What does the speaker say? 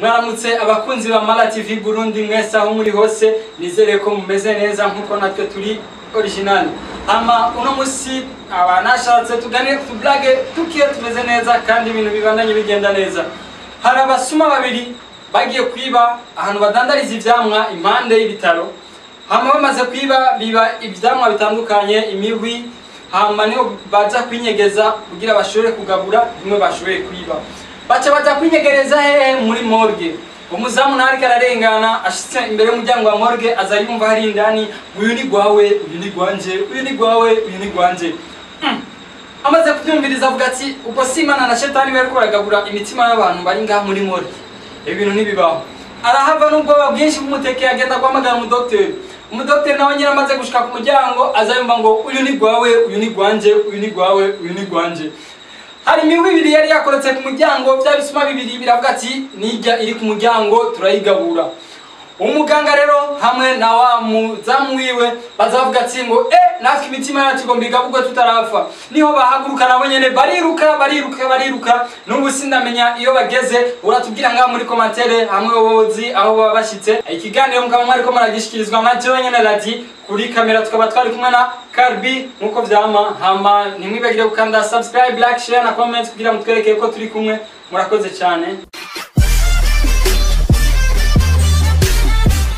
Mwaramutse abakunzi ba Mara TV Burundi mwese aho muri hose, nizere ko mumeze neza nkuko natwe turi original. Ama uno musi abanashatse tuganire ku blague tukiye tumeze neza kandi ibintu bibandanye bigenda neza. Hari abasuma babiri bagiye kwiba ahantu badandariza ivyamwa impande y'ibitaro. Hama bamaze kwiba biba ivyamwa bitandukanye, imihwi, hama niho baza kwinyegeza kugira bashobore kugabura bimwe bashoboye kwiba. Baca baja kwinyegereza hehe? Muri morgue. Umuzamu nawe ariko ararengana, ashitse imbere y'umuryango wa morgue aza yumva hari indani, uyu ni gwawe, uyu ni gwanje, uyu ni gwawe, uyu ni gwanje. Amaze kubyumviriza avuga ati ubwo si Imana na shetani bariko baragabura imitima y'abantu bari ngaha muri morgue, ibi bintu ntibibaho. Arahava n'ubwoba bwinshi bw'umutekeye, agenda guhamagara umudokiteri. Umudokiteri nawe nyine amaze gushika ku muryango aza yumva ngo uyu ni gwawe, uyu ni gwanje, uyu ni gwawe, uyu ni gwanje. Hari imihwi ibiri yari yakoretse ku muryango, bya bisuma bibiri biravuga ati nijya iri ku muryango turayigabura. Umuganga rero hamwe na wa muzamu wiwe bazavuga ati ngo natwe imitima yacu igomba igabugwe tutarapfa. Niho bahaguruka nabo nyene bariruka bariruka bariruka, n'ubu sindamenya iyo bageze. Uratubwira ngaha muri commentaire hamwe wozi aho baba bashitse. Ikiganiro mukaba mwariko muragishikirizwa na jewe nyene Ladi, kuri kamera tukaba twari kumwe na Carbi nkuko vyama. Hama ntimwibagire gukanda subscribe, like, share na comment kugira mutwereke ko turi kumwe. Murakoze cyane.